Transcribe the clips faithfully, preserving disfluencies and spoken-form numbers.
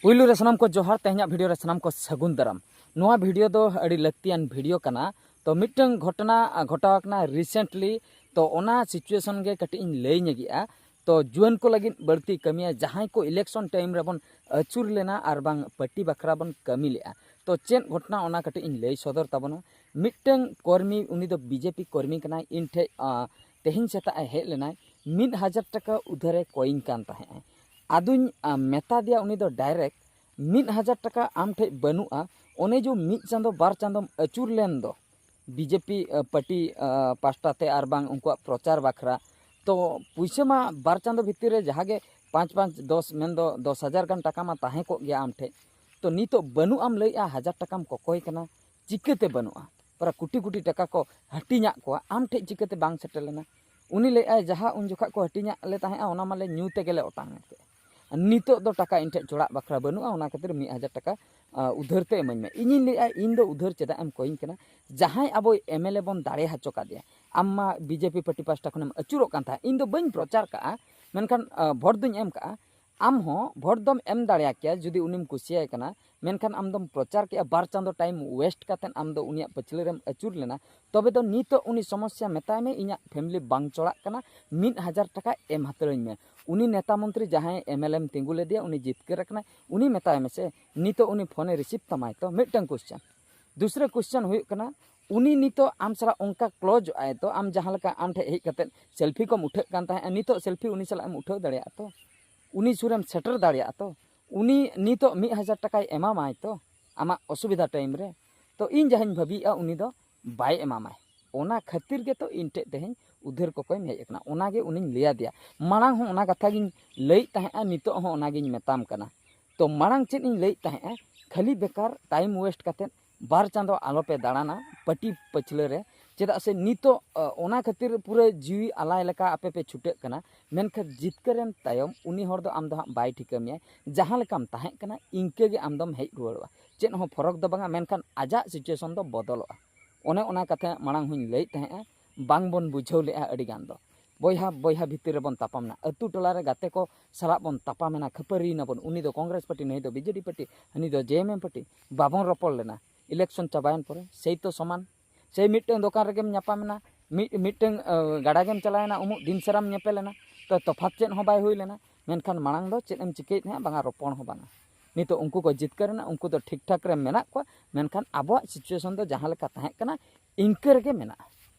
ᱯᱩᱭᱞᱩ ᱨᱮ ᱥᱟᱱᱟᱢ ᱠᱚ ᱡᱚᱦᱟᱨ, ᱛᱮᱦᱮᱧᱟᱜ ᱵᱷᱤᱰᱤᱭᱳ ᱨᱮ ᱥᱟᱱᱟᱢ ᱠᱚ ᱥᱟᱹᱜᱩᱱ ᱫᱟᱨᱟᱢ᱾ ᱱᱚᱣᱟ ᱵᱷᱤᱰᱤᱭᱳ ᱫᱚ ᱟᱹᱰᱤ ᱞᱟᱹᱠᱛᱤᱭᱟᱱ ᱵᱷᱤᱰᱤᱭᱳ ᱠᱟᱱᱟ᱾ ᱛᱚ ᱢᱤᱫᱴᱟᱝ ᱜᱷᱚᱴᱚᱱᱟ ᱟ, ᱜᱷᱚᱴᱟᱣ ᱟᱠᱟᱱᱟ recently, ᱛᱚ ᱚᱱᱟ situation ᱜᱮ ᱠᱟᱹᱴᱤᱡ ᱤᱧ ᱞᱟᱹᱭ ᱧᱚᱜᱮᱜᱼᱟ᱾ ᱛᱚ ᱡᱩᱣᱟᱹᱱ ᱠᱚ ᱞᱟᱹᱜᱤᱫ ᱵᱟᱹᱲᱛᱤ ᱠᱟᱹᱢᱤᱭᱟ, ᱡᱟᱦᱟᱸᱭ ᱠᱚ election time ᱨᱮᱵᱚᱱ ᱟᱹᱪᱩᱨ ᱞᱮᱱᱟ ᱟᱨ ᱵᱟᱝ party ᱵᱟᱠᱷᱨᱟ ᱵᱚᱱ ᱠᱟᱹᱢᱤ ᱞᱮᱜᱼᱟ, ᱛᱚ ᱪᱮᱫ ᱜᱷᱚᱴᱚᱱᱟ ᱚᱱᱟ ᱠᱟᱹᱴᱤᱡ ᱤᱧ ᱞᱟᱹᱭ ᱥᱚᱫᱚᱨ ᱛᱟᱵᱚᱱᱟ᱾ ᱢᱤᱫᱴᱟᱝ ᱠᱚᱨᱢᱤ, ᱩᱱᱤ ᱫᱚ BJP ᱠᱚᱨᱢᱤ ᱠᱟᱱᱟᱭ, ᱤᱧ ᱴᱷᱮᱡ ᱟ, ᱛᱮᱦᱮᱧ ᱥᱮᱛᱟᱜ ᱮ ᱦᱮᱡ ᱞᱮᱱᱟᱭ, ᱢᱤᱫ ᱦᱟᱡᱟᱨ ᱴᱟᱠᱟ ᱩᱫᱷᱟᱹᱨᱮ ᱠᱚᱭᱤᱧ ᱠᱟᱱ ᱛᱟᱦᱮᱸᱜᱼᱟᱭ᱾ ᱟᱫᱚᱧ ᱟ, ᱢᱮᱛᱟ ᱫᱮᱭᱟ ᱩᱱᱤ ᱫᱚ direct, "ᱢᱤᱫ ᱦᱟᱡᱟᱨ ᱴᱟᱠᱟ ᱟᱢ ᱴᱷᱮᱡ ᱵᱟᱹᱱᱩᱜᱼᱟ, ᱚᱱᱮ ᱡᱚ ᱢᱤᱫ ᱪᱟᱸᱫᱚ ᱵᱟᱨ ᱪᱟᱸᱫᱚᱢ ᱟᱹᱪᱩᱨ ᱞᱮᱱ ᱫᱚ BJP ᱟ, party ᱟ, ᱯᱟᱥᱴᱟ ᱛᱮ ᱟᱨ ᱵᱟᱝ ᱩᱱᱠᱩᱣᱟᱜ ᱯᱨᱚᱪᱟᱨ ᱵᱟᱠᱷᱨᱟ, ᱛᱚ ᱯᱩᱭᱥᱟᱹ ᱢᱟ ᱵᱟᱨ ᱪᱟᱸᱫᱚ ᱵᱷᱤᱛᱤᱨ ᱨᱮ ᱡᱟᱦᱟᱸ ᱜᱮ ᱯᱟᱸᱪ ᱯᱟᱸᱪ ᱫᱚᱥ ᱢᱮᱱᱫᱚ ᱫᱚᱥ ᱦᱟᱡᱟᱨ ᱜᱟᱱ ᱴᱟᱠᱟ ᱢᱟ ᱛᱟᱦᱮᱸ ᱠᱚᱜ ᱜᱮᱭᱟ ᱟᱢ ᱴᱷᱮᱡ, ᱛᱚ ᱱᱤᱛᱚᱜ ᱵᱟᱹᱱᱩᱜ ᱟᱢ ᱞᱟᱹᱭᱮᱜᱼᱟ, ᱦᱟᱡᱟᱨ ᱴᱟᱠᱟᱢ ᱠᱚᱠᱚᱭ ᱠᱟᱱᱟ, ᱪᱤᱠᱟᱹᱛᱮ ᱵᱟᱹᱱᱩᱜᱼᱟ? ᱯᱩᱨᱟᱹ ᱠᱩᱴᱤ ᱠᱩᱴᱤ ᱴᱟᱠᱟ ᱠᱚ ᱦᱟᱹᱴᱤᱧᱟᱜ ᱠᱚᱣᱟ, ᱟᱢ ᱴᱷᱮᱡ ᱪᱤᱠᱟᱹᱛᱮ ᱵᱟᱝ ᱥᱮᱴᱮᱨ ᱞᱮᱱᱟ?" ᱩᱱᱤ ᱞᱟᱹᱭᱮᱜᱼᱟᱭ, "ᱡᱟᱦᱟᱸ ᱩᱱ ᱡᱚᱠᱷᱟᱜ ᱠᱚ ᱦᱟᱹᱴᱤᱧᱟᱜ ᱞᱮ ᱛᱟᱦᱮᱸᱜᱼᱟ, ᱚᱱᱟ ᱢᱟᱞᱮ ᱧᱩ ᱛᱮᱜᱮᱞᱮ ᱚᱴᱟᱝ ᱮᱱ ᱛᱟᱦᱮᱸᱜᱼᱟ, ᱱᱤᱛᱚᱜ ᱫᱚ ᱴᱟᱠᱟ ᱤᱧ ᱴᱷᱮᱡ ᱪᱚᱲᱟᱜ ᱵᱟᱠᱷᱨᱟ ᱵᱟᱹᱱᱩᱜᱼᱟ, ᱚᱱᱟ ᱠᱷᱟᱹᱛᱤᱨ ᱢᱤᱫ ᱦᱟᱡᱟᱨ ᱴᱟᱠᱟ ᱟ, ᱩᱫᱷᱟᱹᱨ ᱛᱮ ᱤᱢᱟᱹᱧ ᱢᱮ᱾" ᱤᱧᱤᱧ ᱞᱟᱹᱭᱮᱜᱼᱟ, "ᱤᱧ ᱫᱚ ᱩᱫᱷᱟᱹᱨ ᱪᱮᱫᱟᱜ ᱮᱢ ᱠᱚᱭᱤᱧ ᱠᱟᱱᱟ? ᱡᱟᱦᱟᱸᱭ ᱟᱵᱚ MLA ᱵᱚᱱ ᱫᱟᱲᱮ ᱦᱚᱪᱚ ᱠᱟᱫᱮᱭᱟ, ᱟᱢ ᱢᱟ BJP party ᱯᱟᱥᱴᱟ ᱠᱷᱚᱱᱮᱢ ᱟᱹᱪᱩᱨᱚᱜ ᱠᱟᱱ ᱛᱟᱦᱮᱸᱫ, ᱤᱧ ᱫᱚ ᱵᱟᱹᱧ ᱯᱨᱚᱪᱟᱨ ᱠᱟᱜᱼᱟ, ᱢᱮᱱᱠᱷᱟᱱ ᱟ, ᱵᱷᱳᱴ ᱫᱚᱧ ᱮᱢ ᱠᱟᱜᱼᱟ᱾ ᱟᱢ ᱦᱚᱸ ᱵᱷᱳᱴ ᱫᱚᱢ ᱮᱢ ᱫᱟᱲᱮᱭᱟ ᱠᱮᱭᱟ ᱡᱩᱫᱤ ᱩᱱᱤᱢ ᱠᱩᱥᱤᱭᱟᱭ ᱠᱟᱱᱟ, ᱢᱮᱱᱠᱷᱟᱱ ᱟᱢ ᱫᱚᱢ ᱯᱨᱚᱪᱟᱨ ᱠᱮᱜᱼᱟ, ᱵᱟᱨ ᱪᱟᱸᱫᱚ time waste ᱠᱟᱛᱮᱫ ᱟᱢ ᱫᱚ ᱩᱱᱤᱭᱟᱜ ᱯᱟᱹᱪᱷᱞᱟᱹ ᱨᱮᱢ ᱟᱹᱪᱩᱨ ᱞᱮᱱᱟ, ᱛᱚᱵᱮ ᱫᱚ ᱱᱤᱛᱚᱜ ᱩᱱᱤ ᱥᱚᱢᱚᱥᱥᱟ ᱢᱮᱛᱟᱭ ᱢᱮ, ᱤᱧᱟᱜ family ᱵᱟᱝ ᱪᱚᱲᱟᱜ ᱠᱟᱱᱟ, ᱢᱤᱫ ᱦᱟᱡᱟᱨ ᱴᱟᱠᱟ ᱮᱢ ᱦᱟᱛᱟᱲᱟᱹᱧ ᱢᱮ᱾" ᱩᱱᱤ ᱱᱮᱛᱟ ᱢᱚᱱᱛᱨᱤ ᱡᱟᱦᱟᱸᱭ MLA ᱮᱢ ᱛᱤᱸᱜᱩ ᱞᱮᱫᱮᱭᱟ, ᱩᱱᱤ ᱡᱤᱛᱠᱟᱹᱨ ᱟᱠᱟᱱᱟᱭ, ᱩᱱᱤ ᱢᱮᱛᱟᱭ ᱢᱮᱥᱮ, ᱱᱤᱛᱚᱜ ᱩᱱᱤ ᱯᱷᱳᱱᱮ receive ᱛᱟᱢᱟᱭ ᱛᱚ, ᱢᱤᱫᱴᱟᱝ question᱾ ᱫᱩᱥᱨᱟᱹ question ᱦᱩᱭᱩᱜ ᱠᱟᱱᱟ, ᱩᱱᱤ ᱱᱤᱛᱚᱜ ᱟᱢ ᱥᱟᱞᱟᱜ ᱚᱱᱠᱟ closeᱚᱜ ᱟᱭ ᱛᱚ, ᱟᱢ ᱡᱟᱦᱟᱸ ᱞᱮᱠᱟ ᱟᱢ ᱴᱷᱮᱡ ᱦᱮᱡ ᱠᱟᱛᱮᱫ selfie ᱠᱚᱢ ᱩᱴᱷᱟᱹᱜ ᱠᱟᱱ ᱛᱟᱦᱮᱸᱫᱼᱟ, ᱱᱤᱛᱚᱜ selfie ᱩᱱᱤ ᱥᱟᱞᱟᱜ ᱮᱢ ᱩᱴᱷᱟᱹᱣ ᱫᱟᱲᱮᱭᱟᱜᱼᱟ ᱛᱚ? ᱩᱱᱤ ᱥᱩᱨᱮᱢ ᱥᱮᱴᱮᱨ ᱫᱟᱲᱮᱭᱟᱜᱼᱟ ᱛᱚ? ᱩᱱᱤ ᱱᱤᱛᱚᱜ ᱢᱤᱫ ᱦᱟᱡᱟᱨ ᱴᱟᱠᱟᱭ ᱮᱢᱟᱢᱟᱭ ᱛᱚ ᱟᱢᱟᱜ ᱚᱥᱩᱵᱤᱫᱷᱟ time ᱨᱮ? ᱛᱚ ᱤᱧ ᱡᱟᱦᱟᱸᱧ ᱵᱷᱟᱹᱵᱤᱭᱮᱫᱼᱟ, ᱩᱱᱤ ᱫᱚ ᱵᱟᱭ ᱮᱢᱟᱢᱟᱭ᱾ ᱚᱱᱟ ᱠᱷᱟᱹᱛᱤᱨ ᱜᱮᱛᱚ ᱤᱧ ᱴᱷᱮᱡ ᱛᱮᱦᱮᱧ ᱩᱫᱷᱟᱹᱨ ᱠᱚᱠᱚᱭ ᱦᱮᱡ ᱟᱠᱟᱱᱟ, ᱚᱱᱟᱜᱮ ᱩᱱᱤᱧ ᱞᱟᱹᱭ ᱟᱫᱮᱭᱟ᱾ ᱢᱟᱲᱟᱝ ᱦᱚᱸ ᱚᱱᱟ ᱠᱟᱛᱷᱟ ᱜᱤᱧ ᱞᱟᱹᱭᱮᱫ ᱛᱟᱦᱮᱸᱫᱼᱟ, ᱱᱤᱛᱚᱜ ᱦᱚᱸ ᱚᱱᱟᱜᱤᱧ ᱢᱮᱛᱟᱢ ᱠᱟᱱᱟ᱾ ᱛᱚ ᱢᱟᱲᱟᱝ ᱪᱮᱫ ᱤᱧ ᱞᱟᱹᱭᱮᱫ ᱛᱟᱦᱮᱸᱫᱼᱟ, ᱠᱷᱟᱹᱞᱤ ᱵᱮᱠᱟᱨ time waste ᱠᱟᱛᱮᱫ ᱵᱟᱨ ᱪᱟᱸᱫᱚ ᱟᱞᱚᱯᱮ ᱫᱟᱬᱟᱱᱟ party ᱯᱟᱹᱪᱷᱞᱟᱹ ᱨᱮ, ᱪᱮᱫᱟᱜ ᱥᱮ ᱱᱤᱛᱚᱜ ᱚ, ᱚᱱᱟ ᱠᱷᱟᱹᱛᱤᱨ ᱯᱩᱨᱟᱹ ᱡᱤᱣᱤ ᱟᱞᱟᱭ ᱞᱮᱠᱟ ᱟᱯᱮ ᱯᱮ ᱪᱷᱩᱴᱟᱹᱜ ᱠᱟᱱᱟ, ᱢᱮᱱᱠᱷᱟᱱ ᱡᱤᱛᱠᱟᱹᱨᱮᱱ ᱛᱟᱭᱚᱢ ᱩᱱᱤ ᱦᱚᱲ ᱫᱚ ᱟᱢ ᱫᱚ ᱦᱟᱸᱜ ᱵᱟᱭ ᱴᱷᱤᱠᱟᱹ ᱢᱮᱭᱟ᱾ ᱡᱟᱦᱟᱸ ᱞᱮᱠᱟᱢ ᱛᱟᱦᱮᱸ ᱠᱟᱱᱟ ᱤᱱᱠᱟᱹ ᱜᱮ ᱟᱢ ᱫᱚᱢ ᱦᱮᱡ ᱨᱩᱣᱟᱹᱲᱚᱜᱼᱟ, ᱪᱮᱫ ᱦᱚᱸ ᱯᱷᱚᱨᱚᱠ ᱫᱚ ᱵᱟᱝᱟ, ᱢᱮᱱᱠᱷᱟᱱ ᱟᱡᱟᱜ situation ᱫᱚ ᱵᱚᱫᱚᱞᱚᱜᱼᱟ᱾ ᱚᱱᱮ ᱚᱱᱟ ᱠᱟᱛᱷᱟ ᱢᱟᱲᱟᱝ ᱦᱚᱸᱧ ᱞᱟᱹᱭᱮᱫ ᱛᱟᱦᱮᱸᱫᱼᱟ, ᱵᱟᱝ ᱵᱚᱱ ᱵᱩᱡᱷᱟᱹᱣ ᱞᱮᱫᱼᱟ ᱟᱹᱰᱤ ᱜᱟᱱ ᱫᱚ᱾ ᱵᱚᱭᱦᱟ ᱵᱚᱭᱦᱟ ᱵᱷᱤᱛᱤᱨ ᱨᱮᱵᱚᱱ ᱛᱟᱯᱟᱢ ᱮᱱᱟ, ᱟᱹᱛᱩ ᱴᱚᱞᱟ ᱨᱮ ᱜᱟᱛᱮ ᱠᱚ ᱥᱟᱞᱟᱜ ᱵᱚᱱ ᱛᱟᱯᱟᱢ ᱮᱱᱟ, ᱠᱷᱟᱹᱯᱟᱹᱨᱤ ᱮᱱᱟ ᱵᱚᱱ, ᱩᱱᱤ ᱫᱚ ᱠᱚᱝᱜᱨᱮᱥ ᱯᱟᱨᱴᱤ, ᱱᱩᱭ ᱫᱚ ᱵᱤᱡᱮᱰᱤ ᱯᱟᱨᱴᱤ, ᱦᱟᱹᱱᱤ ᱫᱚ ᱡᱮᱮᱢᱮᱢ ᱯᱟᱨᱴᱤ, ᱵᱟᱵᱚᱱ ᱨᱚᱯᱚᱲ ᱞᱮᱱᱟ᱾ ᱤᱞᱮᱠᱥᱚᱱ ᱪᱟᱵᱟᱭᱮᱱ ᱯᱚᱨᱮ ᱥᱮᱭ ᱛᱚ ᱥᱚᱢᱟᱱ, ᱥᱮᱭ ᱢᱤᱫᱴᱟᱝ ᱫᱚᱠᱟᱱ ᱨᱮᱜᱮᱢ ᱧᱟᱯᱟᱢ ᱮᱱᱟ, ᱢᱤᱫ ᱢᱤᱫᱴᱟᱝ ᱜᱟᱰᱟ ᱜᱮᱢ ᱪᱟᱞᱟᱣ ᱮᱱᱟ, ᱩᱢᱩᱜ ᱫᱤᱱ ᱥᱟᱨᱟᱢ ᱧᱮᱯᱮᱞ ᱮᱱᱟ, ᱛᱚ ᱛᱚᱯᱷᱟᱛ ᱪᱮᱫ ᱦᱚᱸ ᱵᱟᱭ ᱦᱩᱭ ᱞᱮᱱᱟ᱾ ᱢᱮᱱᱠᱷᱟᱱ ᱢᱟᱲᱟᱝ ᱫᱚ ᱪᱮᱫ ᱮᱢ ᱪᱤᱠᱟᱹᱭᱮᱫ ᱛᱟᱦᱮᱸᱫ, ᱵᱟᱝᱟ ᱨᱚᱯᱚᱲ ᱦᱚᱸ ᱵᱟᱝᱟ᱾ ᱱᱤᱛᱚᱜ ᱩᱱᱠᱩ ᱠᱚ ᱡᱤᱛᱠᱟᱹᱨ ᱮᱱᱟ, ᱩᱱᱠᱩ ᱫᱚ ᱴᱷᱤᱠ ᱴᱷᱟᱠ ᱨᱮ ᱢᱮᱱᱟᱜ ᱠᱚᱣᱟ, ᱢᱮᱱᱠᱷᱟᱱ ᱟᱵᱚᱣᱟᱜ ᱥᱤᱪᱩᱭᱮᱥᱚᱱ ᱫᱚ ᱡᱟᱦᱟᱸ ᱞᱮᱠᱟ ᱛᱟᱦᱮᱸ ᱠᱟᱱᱟ, ᱤᱱᱠᱟᱹ ᱨᱮᱜᱮ ᱢᱮᱱᱟᱜᱼᱟ᱾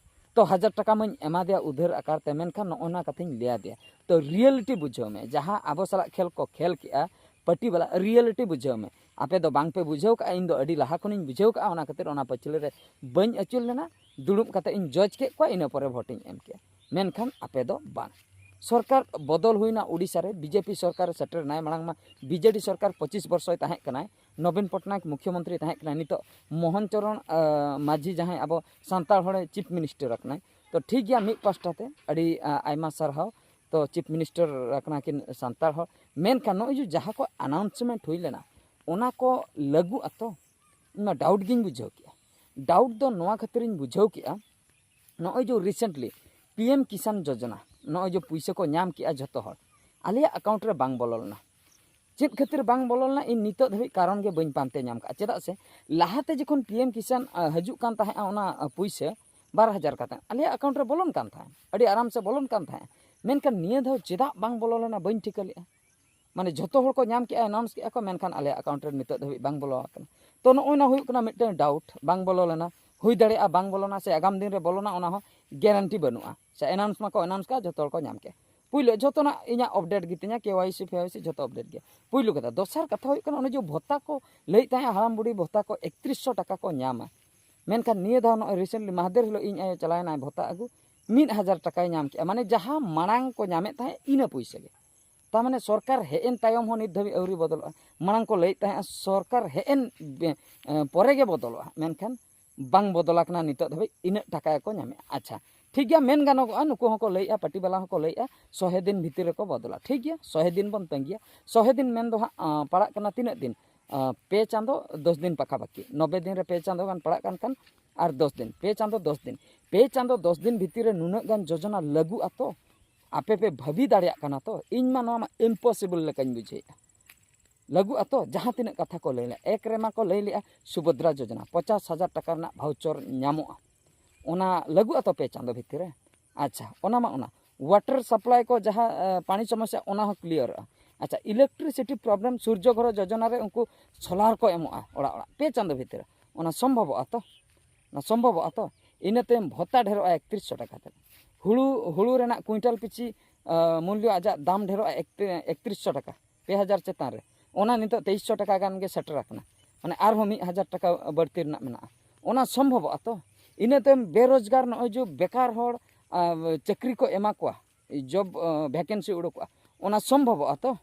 ᱛᱚ ᱦᱟᱡᱟᱨ ᱴᱟᱠᱟ ᱢᱟᱧ ᱮᱢᱟ ᱫᱮᱭᱟ ᱩᱫᱷᱟᱹᱨ ᱟᱠᱟᱨ ᱛᱮ, ᱢᱮᱱᱠᱷᱟᱱ ᱱᱚᱜᱼᱚ ᱱᱚᱣᱟ ᱠᱟᱛᱷᱟᱧ ᱞᱟᱹᱭ ᱟᱫᱮᱭᱟ᱾ ᱛᱚ ᱨᱤᱭᱮᱞᱤᱴᱤ ᱵᱩᱡᱷᱟᱹᱣ ᱢᱮ, ᱡᱟᱦᱟᱸ ᱟᱵᱚ ᱥᱟᱞᱟᱜ ᱠᱷᱮᱞ ᱠᱚ ᱠᱷᱮᱞ ᱠᱮᱜᱼᱟ ᱯᱟᱨᱴᱤ ᱵᱟᱞᱟ, ᱨᱤᱭᱮᱞᱤᱴᱤ ᱵᱩᱡᱷᱟᱹᱣ ᱢᱮ᱾ ᱟᱯᱮ ᱫᱚ ᱵᱟᱝ ᱯᱮ ᱵᱩᱡᱷᱟᱹᱣ ᱠᱟᱜᱼᱟ, ᱤᱧ ᱫᱚ ᱟᱹᱰᱤ ᱞᱟᱦᱟ ᱠᱷᱚᱱᱤᱧ ᱵᱩᱡᱷᱟᱹᱣ ᱠᱟᱜᱼᱟ, ᱚᱱᱟ ᱠᱷᱟᱹᱛᱤᱨ ᱚᱱᱟ ᱯᱟᱹᱪᱷᱞᱟᱹ ᱨᱮ ᱵᱟᱹᱧ ᱟᱹᱪᱩᱨ ᱞᱮᱱᱟ᱾ ᱫᱩᱲᱩᱵ ᱠᱟᱛᱮ ᱤᱧ ᱡᱚᱡᱽ ᱠᱮᱫ ᱠᱚᱣᱟ, ᱤᱱᱟᱹ ᱯᱚᱨᱮ ᱵᱷᱳᱴ ᱤᱧ ᱮᱢ ᱠᱮᱜᱼᱟ᱾ ᱢᱮᱱᱠᱷᱟᱱ ᱟᱯᱮ ᱫᱚ ᱵᱟᱝ᱾ ᱥᱚᱨᱠᱟᱨ ᱵᱚᱫᱚᱞ ᱦᱩᱭᱱᱟ, ᱩᱰᱤᱥᱟ ᱨᱮ ᱵᱤᱡᱮᱯᱤ ᱥᱚᱨᱠᱟᱨ ᱥᱮᱴᱮᱨ ᱮᱱᱟᱭ, ᱢᱟᱲᱟᱝ ᱢᱟ ᱵᱤᱡᱮᱰᱤ ᱥᱚᱨᱠᱟᱨ ᱯᱚᱸᱪᱤᱥ ᱵᱚᱨᱥᱚᱭ ᱛᱟᱦᱮᱸ ᱠᱟᱱᱟᱭ, ᱱᱚᱵᱤᱱ ᱯᱚᱴᱱᱟᱭᱮᱠ ᱢᱩᱠᱷᱭᱚᱢᱚᱱᱛᱨᱤ ᱛᱟᱦᱮᱸ ᱠᱟᱱᱟᱭ, ᱱᱤᱛᱚᱜ ᱢᱳᱦᱚᱱ ᱪᱚᱨᱚᱬ, ᱟ, ᱢᱟᱹᱡᱷᱤ ᱡᱟᱦᱟᱸᱭ ᱟᱵᱚ ᱥᱟᱱᱛᱟᱲ ᱦᱚᱲᱮ ᱪᱤᱯ ᱢᱤᱱᱤᱥᱴᱟᱨ ᱟᱠᱟᱱᱟᱭ᱾ ᱛᱚ ᱴᱷᱤᱠ ᱜᱮᱭᱟ, ᱢᱤᱫ ᱯᱟᱥᱴᱟ ᱛᱮ ᱟᱹᱰᱤ, ᱟ, ᱟᱭᱢᱟ ᱥᱟᱨᱦᱟᱣ, ᱛᱚ ᱪᱤᱯ ᱢᱤᱱᱤᱥᱴᱟᱨ ᱟᱠᱟᱱᱟ ᱠᱤᱱ ᱥᱟᱱᱛᱟᱲ ᱦᱚᱲ, ᱢᱮᱱᱠᱷᱟᱱ ᱱᱚᱜᱼᱚᱭ ᱡᱮ ᱡᱟᱦᱟᱸ ᱠᱚ ᱟᱱᱟᱣᱩᱱᱥᱢᱮᱱᱴ ᱦᱩᱭ ᱞᱮᱱᱟ, ᱚᱱᱟ ᱠᱚ ᱞᱟᱹᱜᱩᱜ ᱟᱛᱚ? ᱤᱧ ᱢᱟ ᱰᱟᱣᱩᱴ ᱜᱤᱧ ᱵᱩᱡᱷᱟᱹᱣ ᱠᱮᱜᱼᱟ᱾ ᱰᱟᱣᱩᱴ ᱫᱚ ᱱᱚᱣᱟ ᱠᱷᱟᱹᱛᱤᱨᱤᱧ ᱵᱩᱡᱷᱟᱹᱣ ᱠᱮᱜᱼᱟ, ᱱᱚᱜᱼᱚᱭ ᱡᱮ ᱨᱤᱥᱮᱱᱴᱞᱤ ᱯᱤ ᱮᱢ ᱠᱤᱥᱟᱱ ᱡᱳᱡᱚᱱᱟ, ᱱᱚᱜᱼᱚᱭ ᱡᱮ ᱯᱩᱭᱥᱟᱹ ᱠᱚ ᱧᱟᱢ ᱠᱮᱜᱼᱟ ᱡᱷᱚᱛᱚ ᱦᱚᱲ, ᱟᱞᱮᱭᱟᱜ ᱟᱠᱟᱣᱩᱱᱴ ᱨᱮ ᱵᱟᱝ ᱵᱚᱞᱚ ᱞᱮᱱᱟ᱾ ᱪᱮᱫ ᱠᱷᱟᱹᱛᱤᱨ ᱵᱟᱝ ᱵᱚᱞᱚ ᱞᱮᱱᱟ, ᱤᱧ ᱱᱤᱛᱚᱜ ᱫᱷᱟᱹᱵᱤᱡ ᱠᱟᱨᱚᱱ ᱜᱮ ᱵᱟᱹᱧ ᱯᱟᱱᱛᱮ ᱧᱟᱢ ᱠᱟᱜᱼᱟ᱾ ᱪᱮᱫᱟᱜ ᱥᱮ ᱞᱟᱦᱟᱛᱮ ᱡᱚᱠᱷᱚᱱ ᱯᱤ ᱮᱢ ᱠᱤᱥᱟᱱ, ᱟ, ᱦᱤᱡᱩᱜ ᱠᱟᱱ ᱛᱟᱦᱮᱸᱜᱼᱟ, ᱚᱱᱟ, ᱟ, ᱯᱩᱭᱥᱟᱹ ᱵᱟᱨ ᱦᱟᱡᱟᱨ ᱠᱟᱛᱮᱫ ᱟᱞᱮᱭᱟᱜ ᱟᱠᱟᱣᱩᱱᱴ ᱨᱮ ᱵᱚᱞᱚᱱ ᱠᱟᱱ ᱛᱟᱦᱮᱸᱫ, ᱟᱹᱰᱤ ᱟᱨᱟᱢ ᱥᱮ ᱵᱚᱞᱚᱱ ᱠᱟᱱ ᱛᱟᱦᱮᱸᱫ᱾ ᱢᱮᱱᱠᱷᱟᱱ ᱱᱤᱭᱟᱹ ᱫᱷᱟᱣ ᱪᱮᱫᱟᱜ ᱵᱟᱝ ᱵᱚᱞᱚ ᱞᱮᱱᱟ, ᱵᱟᱹᱧ ᱴᱷᱤᱠᱟᱹ ᱞᱮᱜᱼᱟ᱾ ᱢᱟᱱᱮ ᱡᱷᱚᱛᱚ ᱦᱚᱲ ᱠᱚ ᱧᱟᱢ ᱠᱮᱜᱼᱟ, ᱮᱱᱟᱣᱩᱱᱥ ᱠᱮᱜᱼᱟ ᱠᱚ, ᱢᱮᱱᱠᱷᱟᱱ ᱟᱞᱮᱭᱟᱜ ᱟᱠᱟᱣᱩᱱᱴ ᱨᱮ ᱱᱤᱛᱚᱜ ᱫᱷᱟᱹᱵᱤᱡ ᱵᱟᱝ ᱵᱚᱞᱚ ᱟᱠᱟᱱᱟ᱾ ᱛᱚ ᱱᱚᱜᱼᱚᱭ ᱱᱟ ᱦᱩᱭᱩᱜ ᱠᱟᱱᱟ ᱢᱤᱫᱴᱟᱝ ᱰᱟᱣᱩᱴ, ᱵᱟᱝ ᱵᱚᱞᱚ ᱞᱮᱱᱟ᱾ ᱦᱩᱭ ᱫᱟᱲᱮᱭᱟᱜᱼᱟ ᱵᱟᱝ ᱵᱚᱞᱚᱱᱟ, ᱥᱮ ᱟᱜᱟᱢ ᱫᱤᱱ ᱨᱮ ᱵᱚᱞᱚᱱᱟ, ᱚᱱᱟ ᱦᱚᱸ ᱜᱮᱨᱮᱱᱴᱤ ᱵᱟᱹᱱᱩᱜᱼᱟ᱾ ᱥᱮ ᱮᱱᱟᱣᱩᱱᱥ ᱢᱟᱠᱚ ᱮᱱᱟᱣᱩᱱᱥ ᱠᱟᱜᱼᱟ, ᱡᱷᱚᱛᱚ ᱦᱚᱲ ᱠᱚ ᱧᱟᱢ ᱠᱮᱜᱼᱟ᱾ ᱯᱩᱭᱞᱩ ᱡᱷᱚᱛᱚᱱᱟᱜ ᱤᱧᱟᱹᱜ ᱟᱯᱰᱮᱴ ᱜᱮ ᱛᱤᱧᱟ, ᱠᱮ ᱣᱟᱭ ᱥᱤ ᱯᱷᱮ ᱣᱟᱭ ᱥᱤ ᱡᱷᱚᱛᱚ ᱟᱯᱰᱮᱴ ᱜᱮ᱾ ᱯᱩᱭᱞᱩ ᱠᱟᱛᱷᱟ᱾ ᱫᱚᱥᱟᱨ ᱠᱟᱛᱷᱟ ᱦᱩᱭᱩᱜ ᱠᱟᱱᱟ, ᱚᱱᱮ ᱡᱮ ᱵᱷᱚᱛᱟ ᱠᱚ ᱞᱟᱹᱭᱮᱫ ᱛᱟᱦᱮᱸᱫ, ᱦᱟᱲᱟᱢ ᱵᱩᱲᱦᱤ ᱵᱷᱚᱛᱟ ᱠᱚ ᱮᱠᱛᱨᱤᱥ ᱥᱚ ᱴᱟᱠᱟ ᱠᱚ ᱧᱟᱢᱟ, ᱢᱮᱱᱠᱷᱟᱱ ᱱᱤᱭᱟᱹ ᱫᱷᱟᱣ ᱱᱚᱜᱼᱚᱭ ᱨᱤᱥᱮᱱᱴᱞᱤ ᱢᱟᱦᱫᱮᱨ ᱦᱤᱞᱳᱜ ᱤᱧ ᱟᱭᱳ ᱪᱟᱞᱟᱣ ᱮᱱᱟᱭ ᱵᱷᱚᱛᱟ ᱟᱹᱜᱩ, ᱢᱤᱫ ᱦᱟᱡᱟᱨ ᱴᱟᱠᱟᱭ ᱧᱟᱢ ᱠᱮᱜᱼᱟ᱾ ᱢᱟᱱᱮ ᱡᱟᱦᱟᱸ ᱢᱟᱲᱟᱝ ᱠᱚ ᱧᱟᱢᱮᱫ ᱛᱟᱦᱮᱸᱫ, ᱤᱱᱟᱹ ᱯᱩᱭᱥᱟᱹ ᱜᱮ᱾ ᱛᱟᱨ ᱢᱟᱱᱮ ᱥᱚᱨᱠᱟᱨ ᱦᱮᱡ ᱮᱱ ᱛᱟᱭᱚᱢ ᱦᱚᱸ ᱱᱤᱛ ᱫᱷᱟᱹᱵᱤᱡ ᱟᱹᱣᱨᱤ ᱵᱚᱫᱚᱞᱚᱜᱼᱟ᱾ ᱢᱟᱲᱟᱝ ᱠᱚ ᱞᱟᱹᱭᱮᱫ ᱛᱟᱦᱮᱸᱫ ᱥᱚᱨᱠᱟᱨ ᱦᱮᱡ ᱮᱱ ᱵᱮ-, ᱮ, ᱯᱚᱨᱮ ᱜᱮ ᱵᱚᱫᱚᱞᱚᱜᱼᱟ, ᱢᱮᱱᱠᱷᱟᱱ ᱵᱟᱝ ᱵᱚᱫᱚᱞ ᱟᱠᱟᱱᱟ ᱱᱤᱛᱚᱜ ᱫᱷᱟᱹᱵᱤᱡ, ᱤᱱᱟᱹᱜ ᱴᱟᱠᱟ ᱜᱮᱠᱚ ᱧᱟᱢᱮᱜᱼᱟ᱾ ᱟᱪᱪᱷᱟ, ᱴᱷᱤᱠ ᱜᱮᱭᱟ, ᱢᱮᱱ ᱜᱟᱱᱚᱜᱚᱜᱼᱟ, ᱱᱩᱠᱩ ᱦᱚᱸᱠᱚ ᱞᱟᱹᱭᱮᱜᱼᱟ, ᱯᱟᱹᱴᱤ ᱵᱟᱞᱟ ᱦᱚᱸᱠᱚ ᱞᱟᱹᱭᱮᱜᱼᱟ, ᱥᱚᱦᱮ ᱫᱤᱱ ᱵᱷᱤᱛᱤᱨ ᱨᱮᱠᱚ ᱵᱚᱫᱚᱞᱟ᱾ ᱴᱷᱤᱠ ᱜᱮᱭᱟ, ᱥᱚᱦᱮ ᱫᱤᱱ ᱵᱚᱱ ᱛᱟᱺᱜᱤᱭᱟ᱾ ᱥᱚᱦᱮ ᱫᱤᱱ ᱢᱮᱱ ᱫᱚ ᱦᱟᱸᱜ, ᱟᱸ, ᱯᱟᱲᱟᱜ ᱠᱟᱱᱟ ᱛᱤᱱᱟᱹᱜ ᱫᱤᱱ? ᱟᱸ, ᱯᱮ ᱪᱟᱸᱫᱚ ᱫᱚᱥ ᱫᱤᱱ ᱯᱟᱠᱷᱟ ᱯᱟᱠᱤ, ᱱᱚᱵᱵᱳᱭ ᱫᱤᱱ ᱨᱮ ᱯᱮ ᱪᱟᱸᱫᱚ ᱜᱟᱱ ᱯᱟᱲᱟᱜ ᱠᱟᱱ ᱠᱷᱟᱱ ᱟᱨ ᱫᱚᱥ ᱫᱤᱱ, ᱯᱮ ᱪᱟᱸᱫᱚ ᱫᱚᱥ ᱫᱤᱱ, ᱯᱮ ᱪᱟᱸᱫᱚ ᱫᱚᱥ ᱫᱤᱱ ᱵᱷᱤᱛᱤᱨ ᱨᱮ ᱱᱩᱱᱟᱹᱜ ᱜᱟᱱ ᱡᱳᱡᱚᱱᱟ ᱞᱟᱹᱜᱩᱜ ᱟᱛᱚ? ᱟᱯᱮ ᱯᱮ ᱵᱷᱟᱹᱵᱤ ᱫᱟᱲᱮᱭᱟᱜ ᱠᱟᱱᱟ ᱛᱚ? ᱤᱧ ᱢᱟ ᱱᱚᱣᱟ ᱢᱟ ᱤᱢᱯᱚᱥᱤᱵᱚᱞ ᱞᱮᱠᱟᱧ ᱵᱩᱡᱷᱟᱹᱣᱮᱫᱼᱟ᱾ ᱞᱟᱹᱜᱩᱜ ᱟᱛᱚ? ᱡᱟᱦᱟᱸ ᱛᱤᱱᱟᱹᱜ ᱠᱟᱛᱷᱟ ᱠᱚ ᱞᱟᱹᱭ ᱞᱮᱫᱼᱟ, ᱮᱠ ᱨᱮᱢᱟ ᱠᱚ ᱞᱟᱹᱭ ᱞᱮᱫᱼᱟ ᱥᱩᱵᱷᱚᱫᱨᱟ ᱡᱳᱡᱚᱱᱟ, ᱯᱚᱪᱟᱥ ᱦᱟᱡᱟᱨ ᱴᱟᱠᱟ ᱨᱮᱱᱟᱜ ᱵᱷᱟᱣᱪᱟᱨ ᱧᱟᱢᱚᱜᱼᱟ, ᱚᱱᱟ ᱞᱟᱹᱜᱩᱜ ᱟᱛᱚ ᱯᱮ ᱪᱟᱸᱫᱚ ᱵᱷᱤᱛᱤᱨ ᱨᱮ? ᱟᱪᱪᱷᱟ, ᱚᱱᱟ ᱢᱟ ᱚᱱᱟ ᱣᱟᱴᱟᱨ ᱥᱟᱯᱞᱟᱭ ᱠᱚ ᱡᱟᱦᱟᱸ ᱮ, ᱯᱟᱱᱤ ᱥᱚᱢᱚᱥᱥᱟ, ᱚᱱᱟ ᱦᱚᱸ ᱠᱞᱤᱭᱟᱨᱚᱜᱼᱟ᱾ ᱟᱪᱪᱷᱟ, ᱤᱞᱮᱠᱴᱨᱤᱥᱤᱴᱤ ᱯᱨᱚᱵᱞᱮᱢ, ᱥᱩᱨᱡᱚ ᱜᱷᱚᱨ ᱡᱳᱡᱚᱱᱟ ᱨᱮ ᱩᱱᱠᱩ ᱥᱳᱞᱟᱨ ᱠᱚ ᱮᱢᱚᱜᱼᱟ ᱚᱲᱟᱜ ᱚᱲᱟᱜ ᱯᱮ ᱪᱟᱸᱫᱚ ᱵᱷᱤᱛᱤᱨ ᱨᱮ, ᱚᱱᱟ ᱥᱚᱢᱵᱷᱚᱵᱚᱜᱼᱟ ᱛᱚ? ᱚᱱᱟ ᱥᱚᱢᱵᱷᱚᱵᱚᱜᱼᱟ ᱛᱚ? ᱤᱱᱟᱹ ᱛᱟᱭᱚᱢ ᱵᱷᱚᱛᱟ ᱰᱷᱮᱨᱚᱜᱼᱟ ᱮᱠᱛᱨᱤᱥ ᱥᱚ ᱴᱟᱠᱟ ᱛᱮ᱾ ᱦᱩᱲᱩ, ᱦᱩᱲᱩ ᱨᱮᱱᱟᱜ ᱠᱩᱭᱤᱱᱴᱟᱞ ᱯᱤᱪᱷᱤ ᱟ, ᱢᱩᱞᱞᱚ ᱟᱡᱟᱜ ᱫᱟᱢ ᱰᱷᱮᱨᱚᱜᱼᱟ ᱮᱠᱛᱨᱤᱥ ᱥᱚ ᱴᱟᱠᱟ, ᱯᱮ ᱦᱟᱡᱟᱨ ᱪᱮᱛᱟᱱ ᱨᱮ᱾ ᱚᱱᱟ ᱱᱤᱛᱚᱜ ᱛᱮᱭᱤᱥ ᱥᱚ ᱴᱟᱠᱟ ᱜᱟᱱ ᱜᱮ ᱥᱮᱴᱮᱨ ᱟᱠᱟᱱᱟ, ᱢᱟᱱᱮ ᱟᱨᱦᱚᱸ ᱢᱤᱫ ᱦᱟᱡᱟᱨ ᱴᱟᱠᱟ ᱵᱟᱹᱲᱛᱤ ᱨᱮᱱᱟᱜ ᱢᱮᱱᱟᱜᱼᱟ᱾ ᱚᱱᱟ ᱥᱚᱢᱵᱷᱚᱵᱚᱜᱼᱟ ᱛᱚ? ᱤᱱᱟᱹ ᱛᱟᱭᱚᱢ ᱵᱮᱨᱳᱡᱽᱜᱟᱨ, ᱱᱚᱜᱼᱚᱭ ᱡᱮ ᱵᱮᱠᱟᱨ ᱦᱚᱲ ᱟ, ᱪᱟᱹᱠᱨᱤ ᱠᱚ ᱮᱢᱟ ᱠᱚᱣᱟ, ᱡᱚᱵ ᱵᱷᱮᱠᱮᱱᱥᱤ ᱩᱰᱩᱠᱚᱜᱼᱟ, ᱚᱱᱟ ᱥᱚᱢᱵᱷᱚᱵᱚᱜᱼᱟ ᱛᱚ?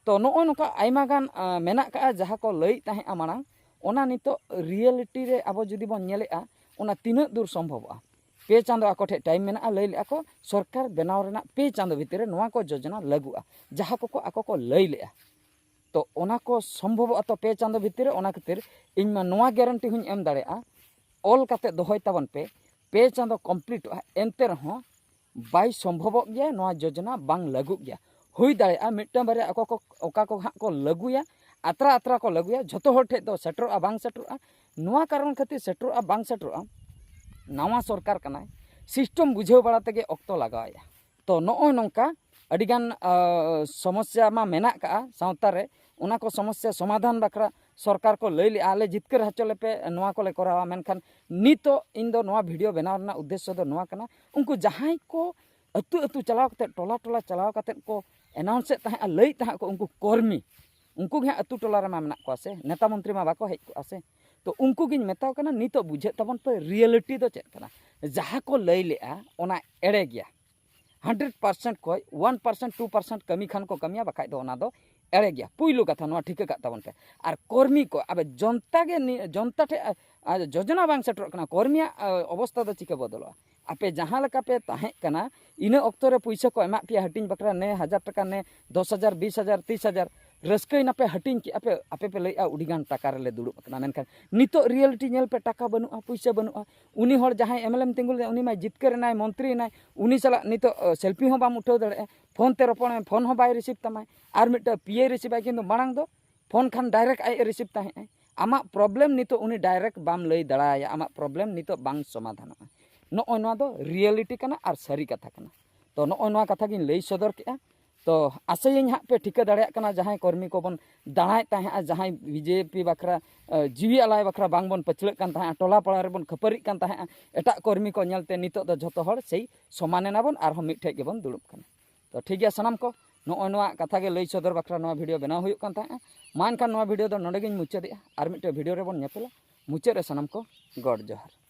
ᱛᱚ ᱱᱚᱜᱼᱚᱭ ᱱᱚᱝᱠᱟ ᱟᱭᱢᱟ ᱜᱟᱱ ᱟ, ᱢᱮᱱᱟᱜ ᱠᱟᱜᱼᱟ ᱡᱟᱦᱟᱸ ᱠᱚ ᱞᱟᱹᱭᱮᱫ ᱛᱟᱦᱮᱸᱜᱼᱟ ᱢᱟᱲᱟᱝ, ᱚᱱᱟ ᱱᱤᱛᱚᱜ ᱨᱤᱭᱮᱞᱤᱴᱤ ᱨᱮ ᱟᱵᱚ ᱡᱩᱫᱤ ᱵᱚᱱ ᱧᱮᱞᱮᱜᱼᱟ, ᱚᱱᱟ ᱛᱤᱱᱟᱹᱜ ᱫᱩᱨ ᱥᱚᱢᱵᱷᱚᱵᱚᱜᱼᱟ? ᱯᱮ ᱪᱟᱸᱫᱚ ᱟᱠᱚ ᱴᱷᱮᱱ ᱴᱟᱭᱤᱢ ᱢᱮᱱᱟᱜᱼᱟ, ᱞᱟᱹᱭ ᱞᱮᱜᱼᱟ ᱠᱚ ᱥᱚᱨᱠᱟᱨ ᱵᱮᱱᱟᱣ ᱨᱮᱱᱟᱜ ᱯᱮ ᱪᱟᱸᱫᱚ ᱵᱷᱤᱛᱤᱨ ᱨᱮ ᱱᱚᱣᱟ ᱠᱚ ᱡᱳᱡᱚᱱᱟ ᱞᱟᱹᱜᱩᱜᱼᱟ, ᱡᱟᱦᱟᱸ ᱠᱚᱠᱚ ᱟᱠᱚ ᱠᱚ ᱞᱟᱹᱭ ᱞᱮᱜᱼᱟ᱾ ᱛᱚ ᱚᱱᱟ ᱠᱚ ᱥᱚᱢᱵᱷᱚᱵᱚᱜᱼᱟ ᱛᱚ ᱯᱮ ᱪᱟᱸᱫᱚ ᱵᱷᱤᱛᱤᱨ ᱨᱮ? ᱚᱱᱟ ᱠᱷᱟᱹᱛᱤᱨ ᱤᱧ ᱢᱟ ᱱᱚᱣᱟ ᱜᱮᱨᱮᱱᱴᱤ ᱦᱚᱸᱧ ᱮᱢ ᱫᱟᱲᱮᱭᱟᱜᱼᱟ, ᱚᱞ ᱠᱟᱛᱮ ᱫᱚᱦᱚᱭ ᱛᱟᱵᱚᱱ ᱯᱮ, ᱯᱮ ᱪᱟᱸᱫᱚ ᱠᱚᱢᱯᱞᱤᱴᱚᱜᱼᱟ, ᱮᱱᱛᱮ ᱨᱮᱦᱚᱸ ᱵᱟᱭ ᱥᱚᱢᱵᱷᱚᱵᱚᱜ ᱜᱮᱭᱟ, ᱱᱚᱣᱟ ᱡᱳᱡᱚᱱᱟ ᱵᱟᱝ ᱞᱟᱹᱜᱩᱜ ᱜᱮᱭᱟ᱾ ᱦᱩᱭ ᱫᱟᱲᱮᱭᱟᱜᱼᱟ ᱢᱤᱫᱴᱟᱝ ᱵᱟᱨᱭᱟ ᱚᱠᱟ ᱠᱚ, ᱚᱠᱟ ᱠᱚ ᱦᱟᱸᱜ ᱠᱚ ᱞᱟᱹᱜᱩᱭᱟ, ᱟᱛᱨᱟ ᱟᱛᱨᱟ ᱠᱚ ᱞᱟᱹᱜᱩᱭᱟ, ᱡᱷᱚᱛᱚ ᱦᱚᱲ ᱴᱷᱮᱡ ᱫᱚ ᱥᱮᱴᱮᱨᱚᱜᱼᱟ ᱵᱟᱝ ᱥᱮᱴᱮᱨᱚᱜᱼᱟ᱾ ᱱᱚᱣᱟ ᱠᱟᱨᱚᱱ ᱠᱷᱟᱹᱛᱤᱨ ᱥᱮᱴᱮᱨᱚᱜᱼᱟ ᱵᱟᱝ ᱥᱮᱴᱮᱨᱚᱜᱼᱟ, ᱱᱟᱣᱟ ᱥᱚᱨᱠᱟᱨ ᱠᱟᱱᱟᱭ, ᱥᱤᱥᱴᱮᱢ ᱵᱩᱡᱷᱟᱹᱣ ᱵᱟᱲᱟ ᱛᱮᱜᱮ ᱚᱠᱛᱚ ᱞᱟᱜᱟᱣᱟᱭᱟ᱾ ᱛᱚ ᱱᱚᱜᱼᱚᱭ ᱱᱚᱝᱠᱟ ᱟᱹᱰᱤᱜᱟᱱ ᱟ, ᱥᱚᱢᱚᱥᱥᱟ ᱢᱟ ᱢᱮᱱᱟᱜ ᱠᱟᱜᱼᱟ ᱥᱟᱶᱛᱟ ᱨᱮ, ᱚᱱᱟ ᱠᱚ ᱥᱚᱢᱚᱥᱥᱟ ᱥᱚᱢᱟᱫᱷᱟᱱ ᱵᱟᱠᱷᱨᱟ ᱥᱚᱨᱠᱟᱨ ᱠᱚ ᱞᱟᱹᱭ ᱞᱮᱜᱼᱟ, ᱟᱞᱮ ᱡᱤᱛᱠᱟᱹᱨ ᱦᱚᱪᱚ ᱞᱮᱯᱮ, ᱱᱚᱣᱟ ᱠᱚᱞᱮ ᱠᱚᱨᱟᱣᱟ᱾ ᱢᱮᱱᱠᱷᱟᱱ ᱱᱤᱛᱚᱜ ᱤᱧ ᱫᱚ ᱱᱚᱣᱟ ᱵᱷᱤᱰᱤᱭᱳ ᱵᱮᱱᱟᱣ ᱨᱮᱱᱟᱜ ᱩᱫᱽᱫᱮᱥᱥᱚ ᱫᱚ ᱱᱚᱣᱟ ᱠᱟᱱᱟ, ᱩᱱᱠᱩ ᱡᱟᱦᱟᱸᱭ ᱠᱚ ᱟᱹᱛᱩ ᱟᱹᱛᱩ ᱪᱟᱞᱟᱣ ᱠᱟᱛᱮ, ᱴᱚᱞᱟ ᱴᱚᱞᱟ ᱪᱟᱞᱟᱣ ᱠᱟᱛᱮ ᱠᱚ ᱮᱱᱟᱣᱩᱱᱥ ᱮᱫ ᱛᱟᱦᱮᱸᱫᱼᱟ, ᱞᱟᱹᱭᱮᱫ ᱛᱟᱦᱮᱸᱫ ᱠᱚ, ᱩᱱᱠᱩ ᱠᱚᱨᱢᱤ, ᱩᱱᱠᱩ ᱜᱮ ᱦᱟᱸᱜ ᱟᱹᱛᱩ ᱴᱚᱞᱟ ᱨᱮᱢᱟ ᱢᱮᱱᱟᱜ ᱠᱚᱣᱟ ᱥᱮ, ᱱᱮᱛᱟ ᱢᱚᱱᱛᱨᱤ ᱢᱟ ᱵᱟᱠᱚ ᱦᱮᱡ ᱠᱚᱜᱼᱟ ᱥᱮ᱾ ᱛᱚ ᱩᱱᱠᱩ ᱜᱤᱧ ᱢᱮᱛᱟᱣ ᱠᱟᱱᱟ, ᱱᱤᱛᱚᱜ ᱵᱩᱡᱷᱟᱹᱜ ᱛᱟᱵᱚᱱ ᱯᱮ ᱨᱤᱭᱮᱞᱤᱴᱤ ᱫᱚ ᱪᱮᱫ ᱠᱟᱱᱟ᱾ ᱡᱟᱦᱟᱸ ᱠᱚ ᱞᱟᱹᱭ ᱞᱮᱜᱼᱟ ᱚᱱᱟ ᱮᱲᱮ ᱜᱮᱭᱟ᱾ ᱦᱟᱱᱰᱨᱮᱰ ᱯᱟᱨᱥᱮᱱᱴ ᱠᱷᱚᱡ ᱚᱣᱟᱱ ᱯᱟᱨᱥᱮᱱᱴ, ᱴᱩ ᱯᱟᱨᱥᱮᱱᱴ ᱠᱟᱹᱢᱤ ᱠᱷᱟᱱ ᱠᱚ ᱠᱟᱹᱢᱤᱭᱟ, ᱵᱟᱠᱷᱟᱡ ᱫᱚ ᱚᱱᱟ ᱫᱚ ᱮᱲᱮ ᱜᱮᱭᱟ᱾ ᱯᱩᱭᱞᱩ ᱠᱟᱛᱷᱟ ᱱᱚᱣᱟ ᱴᱷᱤᱠᱟᱹ ᱠᱟᱜ ᱛᱟᱵᱚᱱ ᱯᱮ᱾ ᱟᱨ ᱠᱚᱨᱢᱤ ᱠᱚ, ᱟᱵᱮ ᱡᱚᱱᱛᱟ ᱜᱮ ᱱᱤ-, ᱡᱚᱱᱛᱟ ᱴᱷᱮᱡ, ᱟ, ᱟ, ᱡᱳᱡᱚᱱᱟ ᱵᱟᱝ ᱥᱮᱴᱮᱨᱚᱜ ᱠᱟᱱᱟ, ᱠᱚᱨᱢᱤᱭᱟᱜ, ᱟ, ᱚᱵᱚᱥᱛᱟ ᱫᱚ ᱪᱤᱠᱟᱹ ᱵᱚᱫᱚᱞᱚᱜᱼᱟ? ᱟᱯᱮ ᱡᱟᱦᱟᱸ ᱞᱮᱠᱟ ᱯᱮ ᱛᱟᱦᱮᱸ ᱠᱟᱱᱟ, ᱤᱱᱟᱹ ᱚᱠᱛᱚ ᱨᱮ ᱯᱩᱭᱥᱟᱹ ᱠᱚ ᱮᱢᱟᱜ ᱯᱮᱭᱟ ᱦᱟᱹᱴᱤᱧ ᱵᱟᱠᱷᱨᱟ, ᱱᱮ ᱦᱟᱡᱟᱨ ᱴᱟᱠᱟ, ᱱᱮ ᱫᱚᱥ ᱦᱟᱡᱟᱨ, ᱵᱤᱥ ᱦᱟᱡᱟᱨ, ᱛᱤᱥ ᱦᱟᱡᱟᱨ, ᱨᱟᱹᱥᱠᱟᱹᱭ ᱱᱟᱯᱮ, ᱦᱟᱹᱴᱤᱧ ᱠᱮᱜᱼᱟ ᱯᱮ, ᱟᱯᱮ ᱯᱮ ᱞᱟᱹᱭᱮᱜᱼᱟ ᱟᱹᱰᱤ ᱜᱟᱱ ᱴᱟᱠᱟ ᱨᱮᱞᱮ ᱫᱩᱲᱩᱵ ᱟᱠᱟᱱᱟ, ᱢᱮᱱᱠᱷᱟᱱ ᱱᱤᱛᱚᱜ reality ᱧᱮᱞ ᱯᱮ, ᱴᱟᱠᱟ ᱵᱟᱹᱱᱩᱜᱼᱟ, ᱯᱩᱭᱥᱟᱹ ᱵᱟᱹᱱᱩᱜᱼᱟ᱾ ᱩᱱᱤ ᱦᱚᱲ ᱡᱟᱦᱟᱸᱭ MLA ᱮᱢ ᱛᱤᱸᱜᱩ ᱞᱮᱫᱮᱭᱟ, ᱩᱱᱤ ᱢᱟᱭ ᱡᱤᱛᱠᱟᱹᱨ ᱮᱱᱟᱭ, ᱢᱚᱱᱛᱨᱤ ᱮᱱᱟᱭ, ᱩᱱᱤ ᱥᱟᱞᱟᱜ ᱱᱤᱛᱚᱜ ᱥᱮᱞᱯᱷᱤ ᱦᱚᱸ ᱵᱟᱢ ᱩᱴᱷᱟᱹᱣ ᱫᱟᱲᱮᱭᱟᱜᱼᱟ, ᱯᱷᱳᱱ ᱛᱮ ᱨᱚᱯᱚᱲ ᱢᱮ, ᱯᱷᱳᱱ ᱦᱚᱸ ᱵᱟᱭ receive ᱛᱟᱢᱟᱭ, ᱟᱨ ᱢᱤᱫᱴᱟᱝ PA receive ᱟᱭ, ᱠᱤᱱᱛᱩ ᱢᱟᱲᱟᱝ ᱫᱚ ᱯᱷᱳᱱ ᱠᱷᱟᱱ direct ᱟᱡ ᱮ receive ᱛᱟᱦᱮᱸᱜᱼᱟᱭ᱾ ᱟᱢᱟᱜ problem ᱱᱤᱛᱚᱜ ᱩᱱᱤ direct ᱵᱟᱢ ᱞᱟᱹᱭ ᱫᱟᱲᱮᱭᱟᱭᱟ, ᱟᱢᱟᱜ problem ᱱᱤᱛᱚᱜ ᱵᱟᱝ ᱥᱚᱢᱟᱫᱷᱟᱱᱚᱜᱼᱟ᱾ ᱱᱚᱜᱼᱚᱭ ᱱᱚᱣᱟ ᱫᱚ reality ᱠᱟᱱᱟ ᱟᱨ ᱥᱟᱹᱨᱤ ᱠᱟᱛᱷᱟ ᱠᱟᱱᱟ᱾ ᱛᱚ ᱱᱚᱜᱼᱚᱭ ᱱᱚᱣᱟ ᱠᱟᱛᱷᱟ ᱜᱤᱧ ᱞᱟᱹᱭ ᱥᱚᱫᱚᱨ ᱠᱮᱜᱼᱟ᱾ ᱛᱚ ᱟᱥᱟᱭᱟᱹᱧ ᱦᱟᱸᱜ ᱯᱮ ᱴᱷᱤᱠᱟᱹ ᱫᱟᱲᱮᱭᱟᱜ ᱠᱟᱱᱟ, ᱡᱟᱦᱟᱸᱭ ᱠᱚᱨᱢᱤ ᱠᱚᱵᱚᱱ ᱫᱟᱬᱟᱭᱮᱫ ᱛᱟᱦᱮᱸᱜᱼᱟ, ᱡᱟᱦᱟᱸᱭ BJP ᱵᱟᱠᱷᱨᱟ, ᱮ, ᱡᱤᱣᱤ ᱟᱞᱟᱭ ᱵᱟᱠᱷᱨᱟ ᱵᱟᱝᱵᱚᱱ ᱯᱟᱹᱪᱷᱞᱟᱹᱜ ᱠᱟᱱ ᱛᱟᱦᱮᱸᱜᱼᱟ, ᱴᱚᱞᱟ ᱯᱟᱲᱟ ᱨᱮᱵᱚᱱ ᱠᱷᱟᱹᱯᱟᱹᱨᱤᱜ ᱠᱟᱱ ᱛᱟᱦᱮᱸᱜᱼᱟ ᱮᱴᱟᱜ ᱠᱚᱨᱢᱤ ᱠᱚ ᱧᱮᱞᱛᱮ, ᱱᱤᱛᱚᱜ ᱫᱚ ᱡᱷᱚᱛᱚ ᱦᱚᱲ ᱥᱮᱭ ᱥᱚᱢᱟᱱ ᱮᱱᱟᱵᱚᱱ, ᱟᱨᱦᱚᱸ ᱢᱤᱫ ᱴᱷᱮᱡ ᱜᱮᱵᱚᱱ ᱫᱩᱲᱩᱵ ᱠᱟᱱᱟ᱾ ᱛᱚ ᱴᱷᱤᱠ ᱜᱮᱭᱟ ᱥᱟᱱᱟᱢ ᱠᱚ, ᱱᱚᱜᱼᱚᱭ ᱱᱚᱣᱟ ᱠᱟᱛᱷᱟ ᱜᱮ ᱞᱟᱹᱭ ᱥᱚᱫᱚᱨ ᱵᱟᱠᱷᱨᱟ ᱱᱚᱣᱟ video ᱵᱮᱱᱟᱣ ᱦᱩᱭᱩᱜ ᱠᱟᱱ ᱛᱟᱦᱮᱸᱜᱼᱟ᱾ ᱢᱟ ᱮᱱᱠᱷᱟᱱ ᱱᱚᱣᱟ video ᱫᱚ ᱱᱚᱰᱮ ᱜᱤᱧ ᱢᱩᱪᱟᱹᱫᱮᱜᱼᱟ, ᱟᱨ ᱢᱤᱫᱴᱮᱡ video ᱨᱮᱵᱚᱱ ᱧᱮᱯᱮᱞᱟ᱾ ᱢᱩᱪᱟᱹᱫ ᱨᱮ ᱥᱟᱱᱟᱢ ᱠᱚ ᱜᱚᱰ ᱡᱚᱦᱟᱨ᱾